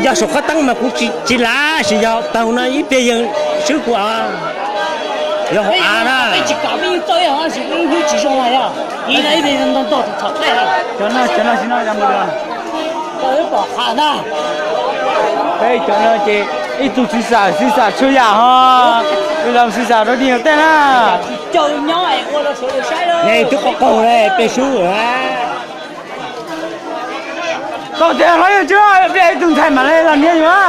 Yog saum qhov teeb mas kuv tsis lav, sis yog taug no ib pliag yawg swb kuv os. Yog hauv av na. Cov no, cov no, peb cov no ces ib tug xwv xam, xwv xam tshwj yam ho, tus zoo xwv xam rau dig tej na. Ne twb qaug qaug le peb sub. Tau tias hlob yawg Tswb, ib pliag ib tug ntxhais mam li los nias yus na.